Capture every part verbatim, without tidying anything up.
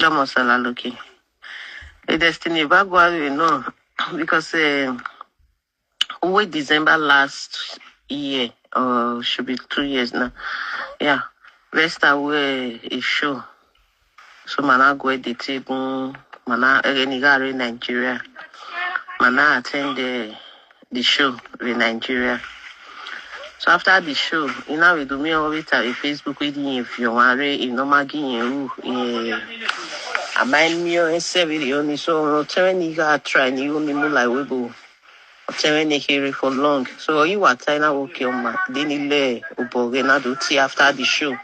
Domo Salaloki. The Destiny Bagua, you know, because uh, we December last year, or should be two years now. Yeah, Vesta we a show. So mana go the table, mana egenigare Nigeria, mana attend the, the show in Nigeria. So after the show, you know we do me all with a Facebook with you if you want it, you know Maggie you I mind me on seven only so no tell me you got try you only move like we go. Tell me here for long. So you are China work your man, then he lay uboge na do tea after the show.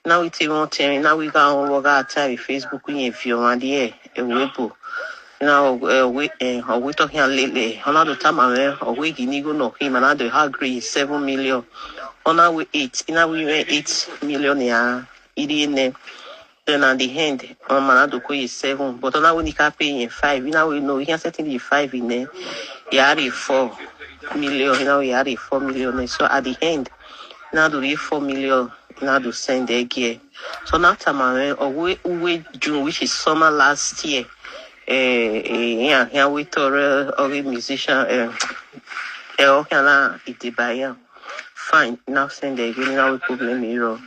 Now we take one tell me now we got on work our time with Facebook with you if you want the air, a webo. Now uh, we uh, we talking lately. Another time I or we gini go no him another agree seven million. On our we eight, in our we eight million yeah. It in there. Then at the end, um, another ko is seven. But on our we can pay in five. In our we know he has setting the five in there. He had a four million. You know he had a four million. So at the end, now do the four million. Now do send the gear. So now time I or we we June, which is summer last year. Eh, eh, yeah, yeah, we told uh, all the musician, uh, eh, okay, now it did by yeah. Fine, now send the again, now we problem you.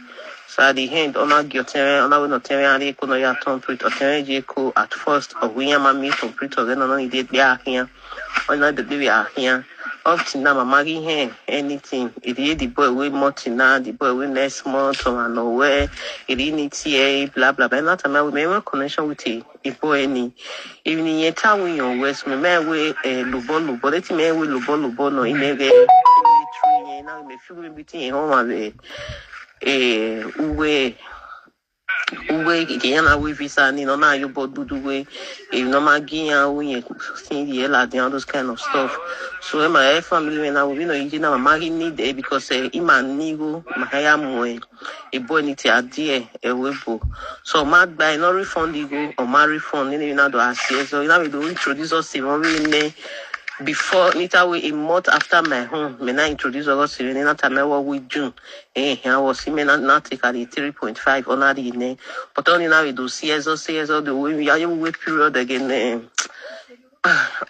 So at the end, on our guilt, on our not telling, and they could not yet turn print, or telling you could at first, or we am a meet on print, or then on it, they are here. Or not the baby are here. Up to now, I'm marrying here, anything. It is the boy with Martina, the boy with next month, or I know where, it is here, blah, blah, blah. Not a man with my connection with it. If boy any, even in your town, your west, me, man, we, eh, lubo, lubo, let him, man, we lubo, lubo, no, in a way, now, me feel everything, home, and eh, uwe, uwe, Guyana, we visa, and you know, now you bought Budu way, you know, Maggie, and we, see the hell, and all those kind of stuff. So, eh, my family, when I will, you know, you know, my need there because, eh, him and Nigo, my higher moe, a boy, need to adhere, a webo. So, my buy, no refund, you go, or my refund, you know, you know, do I see, so, you know, we do introduce us, you know, we may, before, later we a month after my home, may not introduce us, you know, time I work with June. Eh, I was him and not take at the three point five on that evening. But only now we do C S O, C S O, the way we are, you wait period again. Eh.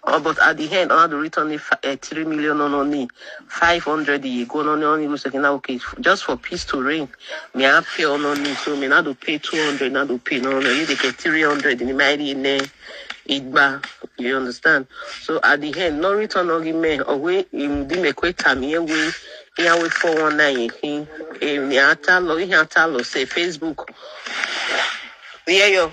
Oh, but at the end, I had to return the fi- uh, three million on only five hundred. You go on only go second. Okay, f- just for peace to reign, me I pay on only so me not to pay two hundred, not to pay no no. You they get three hundred in the mighty name. Igba, you understand? So at the end, no return argument. Or we in the make time here we here we four one nine. He in the atta lo he atta lo say Facebook. Yeah yo.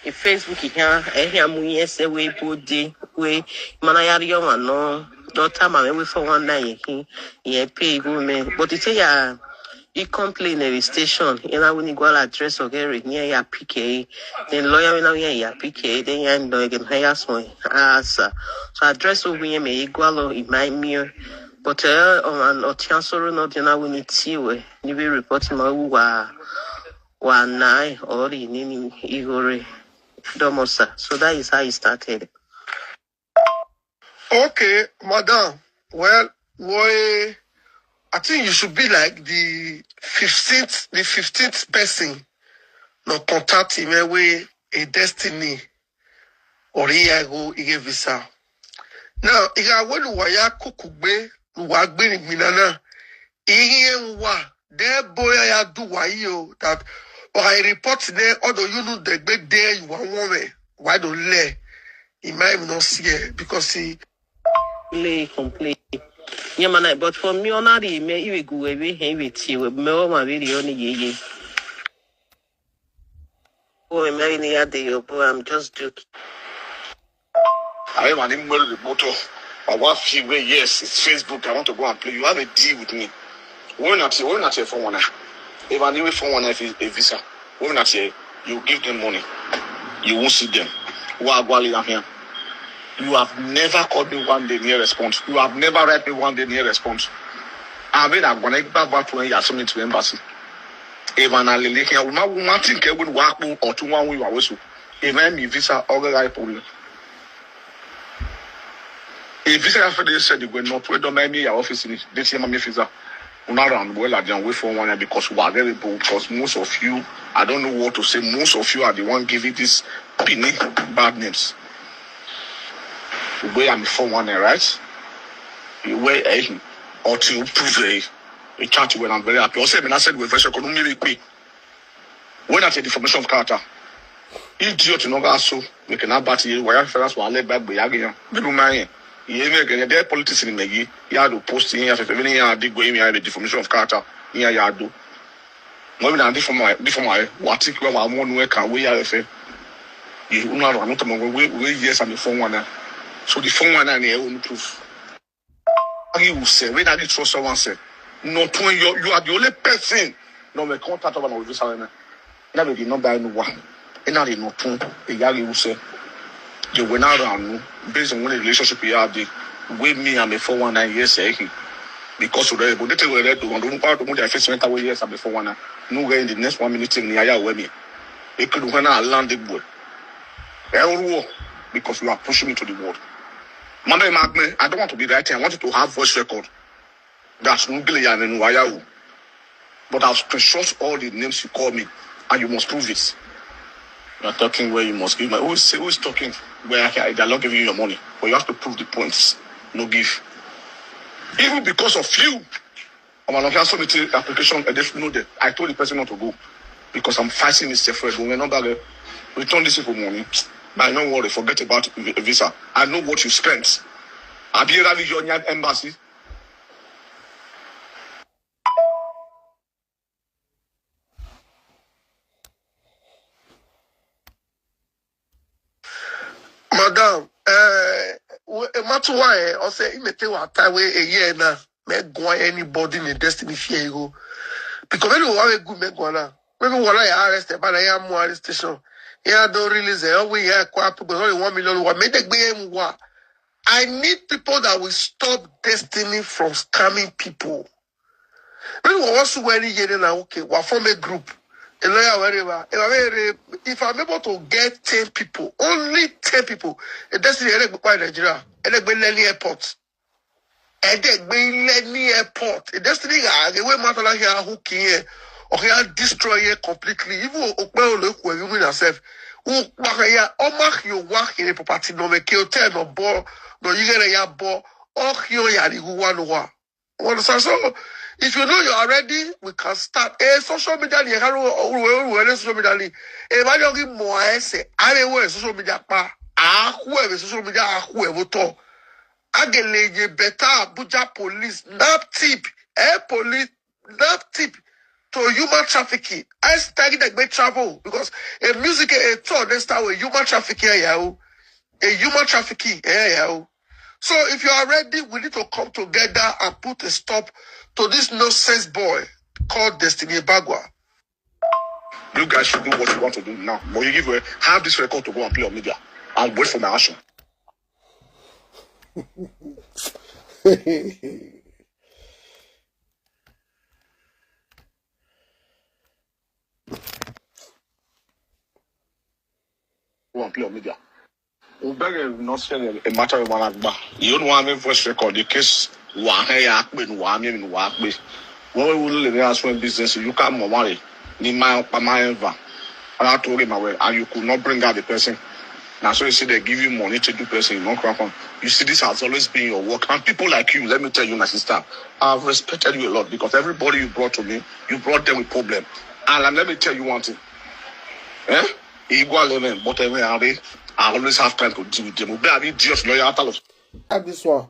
In Facebook he can eh he am we say we put the we mana yari yo man no. No time I we four one nine he he pay go me. But he say yeah. He complain every station. You know when you go address or get near your P K. Then lawyer when you your P K. Then you know again hire someone. Ah sir. So address over here me equal in my mirror. But uh on an otiansoro not you know when it's you. You be reporting my wa wa nine or in any igore domosa. So that is how it started. Okay, madam. Well, boy, I think you should be like the fifteenth, the fifteenth person. No contact him away a destiny or he go he get visa. Now, he got when waya kukugbe, wagbe ni minana. He wa de boy ya do wa yo that or I report there or do you know the big day you are woman. Why don't let he might even not see it because he Play complain. Yeah man, I- but for me on that me he will go away he will tea with me oh my video on ye ye. Oh, I'm marrying the other yo, boy. I'm just joking. I am an Imwere reporter. I want feel where yes, it's Facebook. I want to go and play. You have a deal with me. When I say when I say four one nine, if I need four one nine a visa, when I say you give them money, you won't see them. Why are you here? You have never called me one day near response. You have never write me one day near response. I mean, I'm gonna go back to when you are sending to embassy. If an alien, I will not want to get with work or to one we are also. If I me visa, all the right problem. If visa for the said you were not well done by me your office in this year my visa. Una round well at the way for one because we are very bold because most of you I don't know what to say. Most of you are the one giving these Benin bad names. Where I'm four one, right? Where eh, or to prove a, a chat when I'm very happy. Or say, I said, we first economy quick. When I say the formation of character, idiot, you know, so we can have batty, why I feel that's why I let back by again. People, my, you make any their politics in Meji, you have to post in here, if any, you have to go in here, the formation of character, here, you have to. When I did for my, did for my, what if you have one way can we have a you know, I'm not a way, yes, I'm the phone one. So the phone one and the own proof. Agi will say, when I did trust someone say, not when you you are the only person. No, we can't talk about this. That be the number I know one. And I did not tune. The Yagi will say, you went around based on what the relationship you have. The way me, I'm a four one nine years, eh? Because of that, but they tell you that the one who part of the face went away, yes, I'm a four one nine. No way in the next one minute, thing, yeah, with me. It could when I land the boy. Everyone, because you are pushing me to the wall. Mama Magme, I don't want to be right here. I want you to have voice record. That's Nubile and Nuwayahu. But I'll screenshot all the names you call me, and you must prove it. You're talking where you must give my. Who is, who is talking? Where I, they're not giving you your money. But you have to prove the points. No give. Even because of you, I'm an officer submitting application and they know that I told the person not to go because I'm fighting Mister Fred. When number return this people money, but I don't worry, forget about vi- visa. I know what you spent. Have you ever your embassy? Madam, eh, we- eh, Matuwa, eh, I say, he may take our time, we a year now. May go anybody in the destiny fear you go. Because when you want a good, may go now. When you want to arrest, but I am more arrestation. Yeah, don't release it. We have quite people, only one million. What made the game? What? I need people that will stop destiny from scamming people. When we want to any year now, okay, we form a group, a lawyer, wherever. If I'm able, if I'm able to get ten people, only ten people, a destiny, and by Nigeria, and then Lenny Airport, and then Lenny Airport, a destiny, the way matter like here, who can or can destroy it completely. Even Okpeo look where you win yourself. Who work here, or mark your work in a property, no make you tell no ball, no you get a ya ball, or you ya the who one one. You understand? So, if you know you're ready, we can start. Eh, social media, ni ẹ ká ló wọ wọ social media ni. Ẹ bá yọ kí mọ̀ ẹ́ sẹ̀, á lè wọ social media pa. À á kú ẹ̀rẹ̀ social media, à á kú ẹ̀rọ tọ̀. Agele ye better Abuja police, nab tip, eh, police, nab tip to human trafficking. I study that great travel because a music, a tour, they start with human trafficking, yeah, oh. A human trafficking, yeah, yeah, oh. So if you are ready, we need to come together and put a stop to this nonsense boy called Destiny Bagua. You guys should do what you want to do now. But you give a, have this record to go and play on media and wait for my action. Go and play on media. Ubere not send a matter of one agba. You don't want me voice record the case. Wa he ya pe nu wa mi nu wa pe. When we will live as when business you come more money. Ni my pa my ever. And I told him away, and you could not bring out the person. Now so you see they give you money to do person, you not crack on. You see, this has always been your work. And people like you, let me tell you, my sister, I've respected you a lot because everybody you brought to me, you brought them with problem. And let me tell you one thing. Eh? Igwa eleven, but every I always have time to deal with them. Obi abi idiot lawyer after love. Type this one.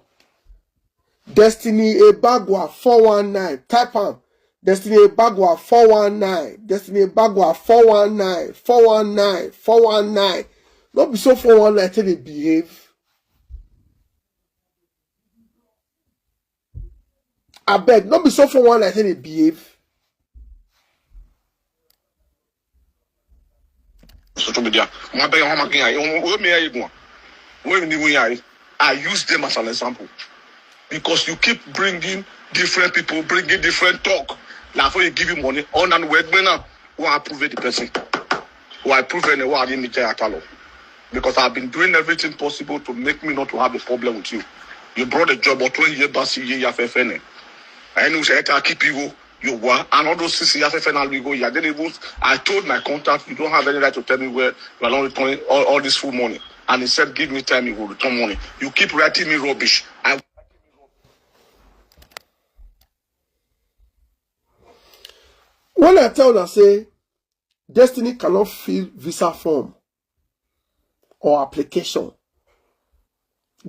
Destiny Ebagwa four one nine. Type am. Destiny Ebagwa four one nine. Destiny Ebagwa four one nine. four one nine. four one nine. No be so four one nine take dey behave. Abeg, no be so four one nine take dey behave. Social media. Mo beg you, I'm again. Where me are you going? Where me are you? I use them as an example because you keep bringing different people, bringing different talk. Now, for you give him money on and word now, who approve the person? Who approve any? Who are you, Mister Atalo? Because I've been doing everything possible to make me not to have a problem with you. You brought a job, but twenty years back, you have F N A. I know say I keep you. You were, and all those things you have to now we go. I didn't even, I told my contact, you don't have any right to tell me where you are not returning all, all this full money. And he said, give me time, you will return money. You keep writing me rubbish. I When I tell una say Destiny cannot fill visa form or application,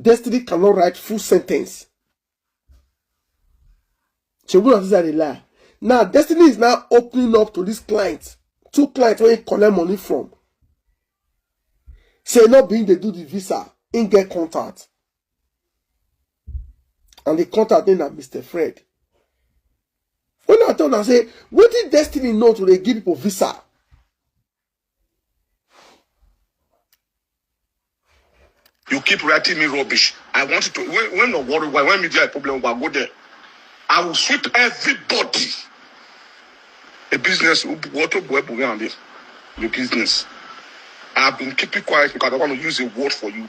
Destiny cannot write full sentence. Shebuna is a lie. Now Destiny is now opening up to this client, two clients where he collect money from. Say not being they do the visa, in get contact. And the contact name na Mister Fred. When I tell una say, what did Destiny know to they give people visa? You keep writing me rubbish. I want to when when no worry why when media problem will go there. I will sweep everybody. A business what to go around this. The business. I've been keeping quiet because I want to use a word for you.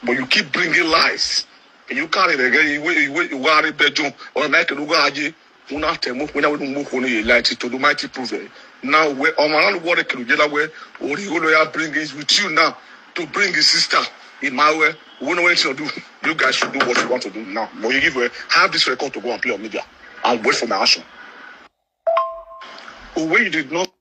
But you keep bringing lies. And you carry it again. You wait, you wait, you worry bedroom or like a lugaji. Una temo kuna wenu muko ni light to do mighty prove. Now we on my worry kill jela we or you go lawyer bring is with you now to bring his sister in my way. We know what to do. You guys should do what you want to do now. But you give her have this record to go and play on media and wait for my action. Where you did not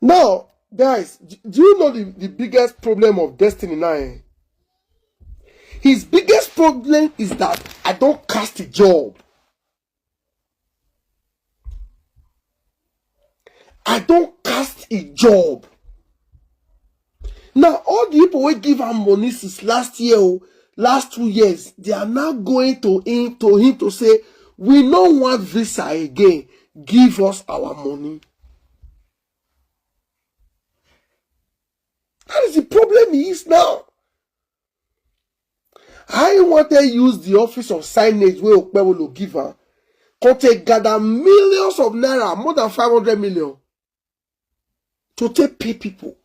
Now, guys, d- do you know the, the biggest problem of Destiny now? Eh? His biggest problem is that I don't cast a job. I don't cast a job. Now, all the people wey give am money since last year, oh, last two years, they are now going to him to him to say, we no want visa again. Give us our money. That is the problem he is now. I want to use the office of signage where Okpebholo give her. Come take gather millions of naira, more than five hundred million, to take pay people.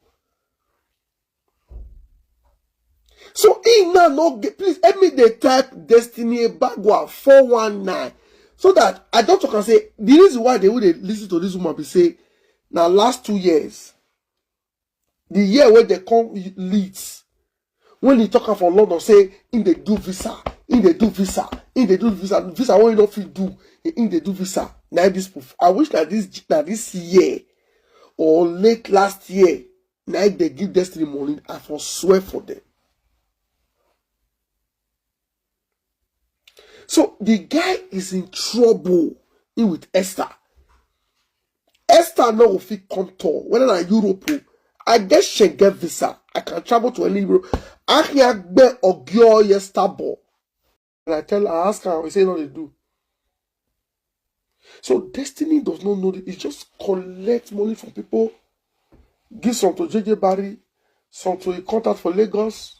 So he now no get, please help me. They type Destiny Ebagwa four one nine, so that I don't talk and say the reason why they would listen to this woman be say now last two years, the year where they come leads when he talk am for London say in they do visa, in they do visa, in they do visa, visa wey he no fit do, in they do visa. Now this proof. I wish that this that this year or late last year, now they give Destiny money. I for swear for them. So the guy is in trouble. He with Esther. Esther no go fit come tour. Whether na Europe, oh, I get Schengen visa. I can travel to any Europe. Ahiagbe Ogio Yestabo. And I tell her, ask her, we say no they do. So Destiny does not know. He just collect money from people, give some to J J Barry, some to a contact for Lagos.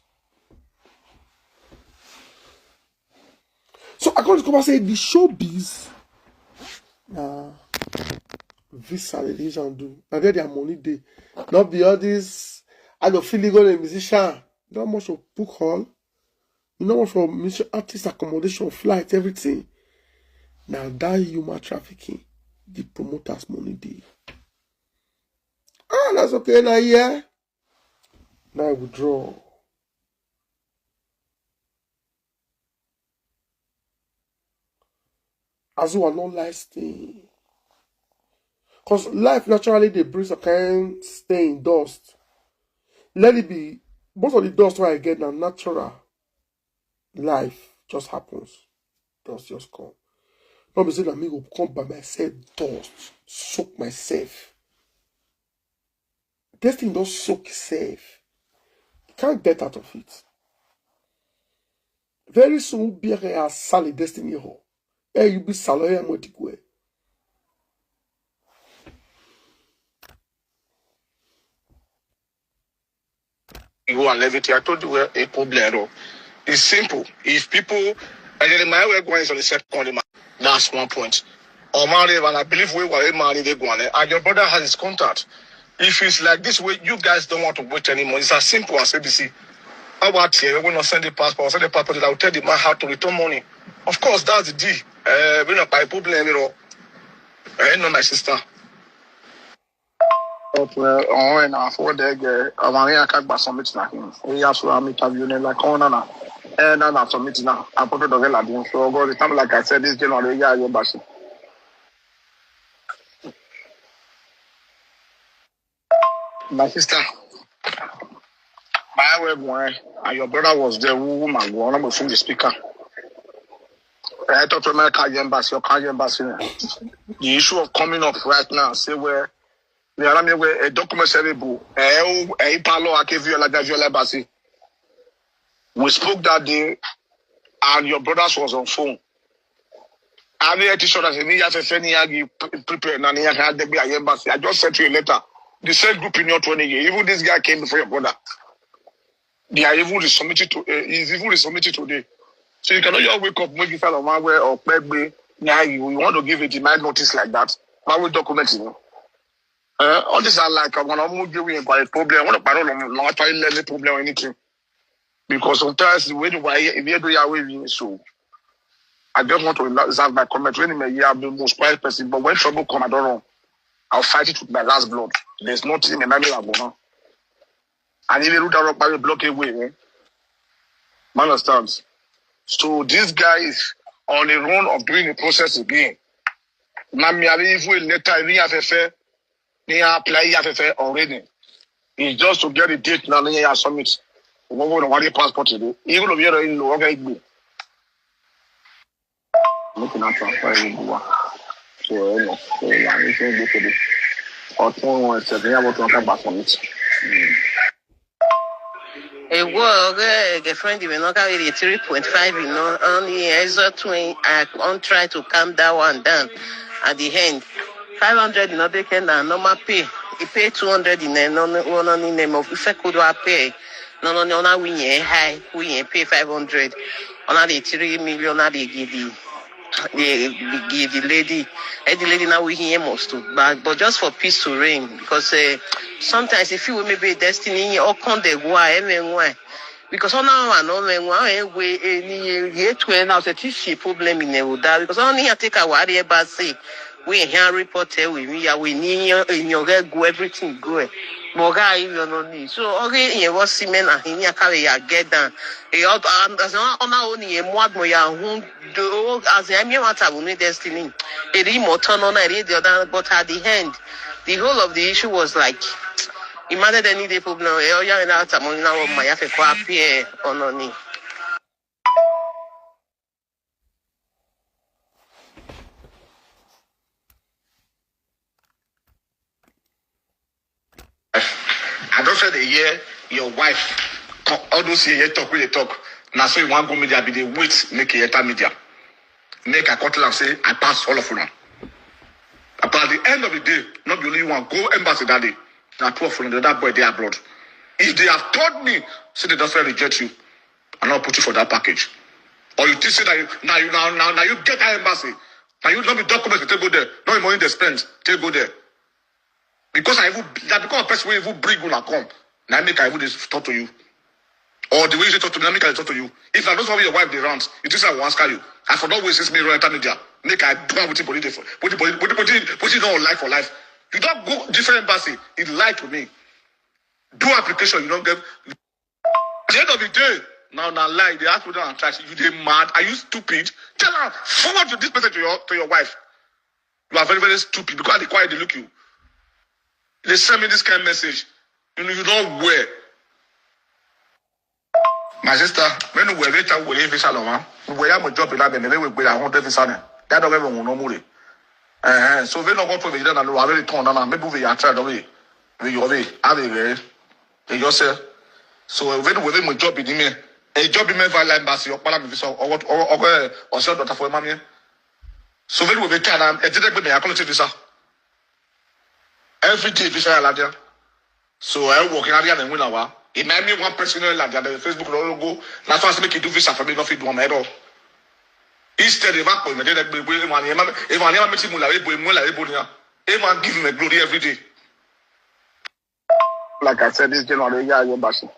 So I come to come and say the showbiz. Nah, visa they dey use am do. Now there their money dey. Not be all this. I don't feel go the musician. Not much of book hall. You know what for mission artist accommodation, flight, everything. Now that human trafficking, the promoters money dey. Ah, that's okay now, yeah. Now I withdraw. As you are not lasting. Because life naturally they bring some kind stain, dust. Let it be most of the dust wey I get na natural. Life just happens. Dust just come. Not be say na me go come by myself, dust, soak myself. This thing don soak itself. Can't get out of it. Very soon, be a sally Destiny ho. Eh, you be saloya motikwe. You go and everything. I told you where a problem. It's simple. If people, and then my way going is on the second, that's one point. Omari, and I believe we were married, and your brother has his contact. If it's like this way, you guys don't want to wait anymore. It's as simple as A B C. How about here? We're going to send the passport, send the passport. I'll tell the man how to return money. Of course, that's the deal. Eh, we not by problem, you know. Eh, no, my sister. Okay, on and I forward there, I'm going to submit nothing. We have to have interview, like, on and on. And I'm submitting now. I put it on the line. So, go the time, like I said, this January, yeah, you're bashing. My sister, my wife, and your brother was there, who, who, my God, I'm the speaker. I talk to America embassy, your country embassy. The issue of coming up right now, say where the army where a document serviceable, a palo akeviola gaviola embassy. We spoke that day, and your brothers was on phone. I mean, it is sure that any year, any year, prepare, and any year, embassy. I just sent you a letter. The same group in your twenty year. Even this guy came before your brother. They are even resubmitted to, uh, he's even resubmitted today. So you cannot just wake up, make it out of one way or peg me. Now you, you want to give a demand notice like that. Why would document, you know? Uh, all these are like, I'm gonna move you in by a problem. I want to, I don't know, not trying any problem or anything. Because sometimes the way the way, if you do your way, so I just want to reserve my comment. When you may hear the most quiet person, but when trouble come, I don't know. I'll fight it with my last blood. There's nothing in my life, you know. And even that rock by block away, eh? Man understands. So this guy is on the run of doing the process again. Now me, I even later, me have a fair, me apply, have a fair already. It's just to get the date now, me have submit. We go to one passport today. Even if you're in the work, I do. Make una transfer you go one. So, you know, so, yeah, you should go to the hotel one, so they have to come back on it. Mm. Ewo, ọ̀rẹ́ girlfriend mi náà káwé di three point five iná, wọ́n ní extra twin, I wọ́n try to calm that one down at the end. Five hundred iná dé kẹ́ na normal pay, he pay two hundred iná, no, no, no, no, no, no, if I could have pay, no, no, no, no, we ain't high, we ain't pay five hundred, on the three million, on the gidi. The, the, the lady, eh, the lady now we hear most too, but, but just for peace to reign, because uh, sometimes if you maybe destiny or come the go, eh, me why? Because on now and on me why, eh, we any year to end out a tissue problem in the that, because only I take a worry about say we here report, eh, we we are we need in your go everything go, eh. But guy, you know me. So okay, you was see men and he carry ya get down. He out and as on our own, he more more ya who do as I mean what I will need destiny. It is more turn on, I read the other, but at the end, the whole of the issue was like, imagine any day problem, eh, oh, yeah, and out, I'm on now, my, I have a appear on on it. I don't say they hear your wife. All those here talk, we they talk. Now so you want go media, be they wait, make it enter media. Make a cut and say, I pass all of them. But at the end of the day, not be only one go embassy that day. Now two of them, the other boy, they abroad. If they have told me, say they don't reject you, and not put you for that package. Or you think say that you, now you now now now you get that embassy. Now you don't be documents to take go there. No money they spend, take go there. Because I even that because of person will even bring una come. Now make I even dey talk to you. Or the way you talk to me, now make I talk to you. If I don't solve your wife the rounds, it is I will ask you. I for not waste this me right media. Make I do what body for what body what body what you don't like for life. You don't go different embassy. It lie to me. Do application, you don't get at the end of the day, now now lie. They ask me down and trash. You they mad? Are you stupid? Tell her forward this message to your to your wife. You are very very stupid because they quiet they look you. They send me this kind of message. You know you don't wear. My sister, when you wear it, I will leave this alone. We have a job in that, maybe we will have hundred visa. That don't even no more. Uh, so we no go to the other, I really turn on. Maybe we are trying to we we are we are we. They just say, so when we have a job in me, a job in me via embassy or Palam visa or what or or or so daughter for mommy. So when we be tell them, a did me a quality visa. Every day visa la dia. So I work in area and win our. It might be one person in la dia Facebook no go. That's why I make you do visa for me, not fit do my head. Instead, if I put me there, if I never meet him, like, if I give him a glory every day. Like I said, this January, yeah, you're bashing.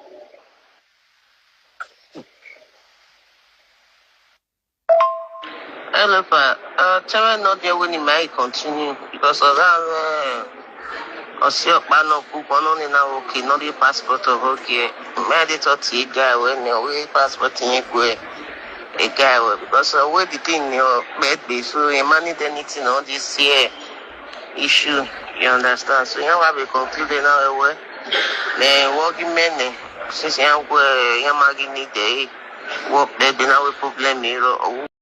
Pepper, uh, tell me not there when it might continue because of that. Uh, Osi Okpa no cook one only now okay, not the passport of okay. May they thought a guy when we passport in Igwe, a guy well because uh, where the thing your bed be so he manage anything on this year issue. You understand? So you know what we concluded now well. Then working men since you have where you might need the work bed now a problem you know.